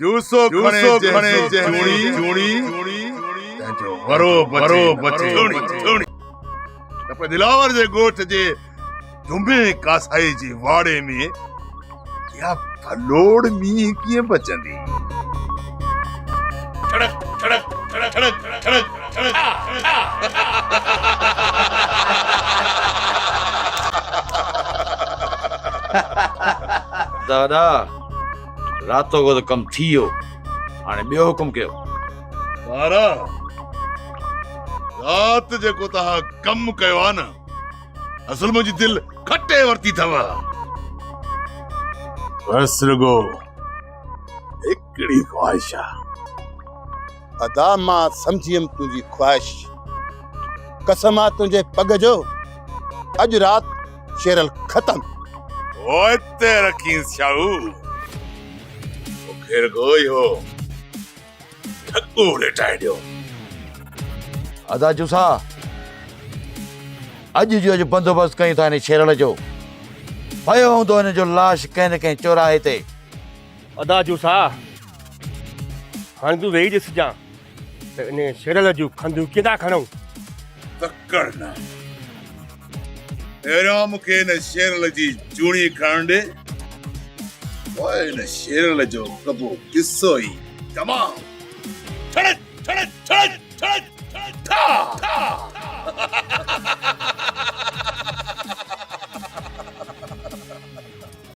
جوسو کڻي جنهن جوڻي، تنهن جو ورو بچي نه. ته پوء دلاور جي ڳوٺ جي جمعي ڪاسائي جي واڙي ۾ اها ڀلوڙ مينهن ڪيئن بچندي؟ ٺڙڪ ٺڙڪ ٺڙڪ ٺڙڪ ٺڙڪ. دادا، راتوڪو ته ڪم ٿي ويو، هاڻي ٻيو حڪم ڪيو. ٻارا، رات جيڪو توهان ڪم ڪيو آهي نه، اصل منهنجي دل کٽي ورتي اٿو. بس رڳو هڪڙي خواهش آ. ادا مان سمجهي ويم تنهنجي خواهش. قسم آ تنهنجي پڳ جو، اڄ رات شيرل ختم. پوئتي رکينس شاهو، مونکي رڳو اهو ٺڳو ليٽائي ڏيو. ادا جوسا، اڄ جو اڄ بندوبست ڪيون ٿا هن شيرل جو. پيو هوندو هن جو لاش ڪنهن نه ڪنهن چوراهي تي. ادا جوسا، هاڻي تون ويهي ڏسجان ته ان شيرل جون کنڌون ڪيئن ٿا کڻون. تڪڙ نه. پهريان مون کي هن شيرل جي جوڻي کڻڻ ڏي، پوء هن شيرل جو ڪبو قصو ئي تمام. ٺڙڪ ٺڙڪ.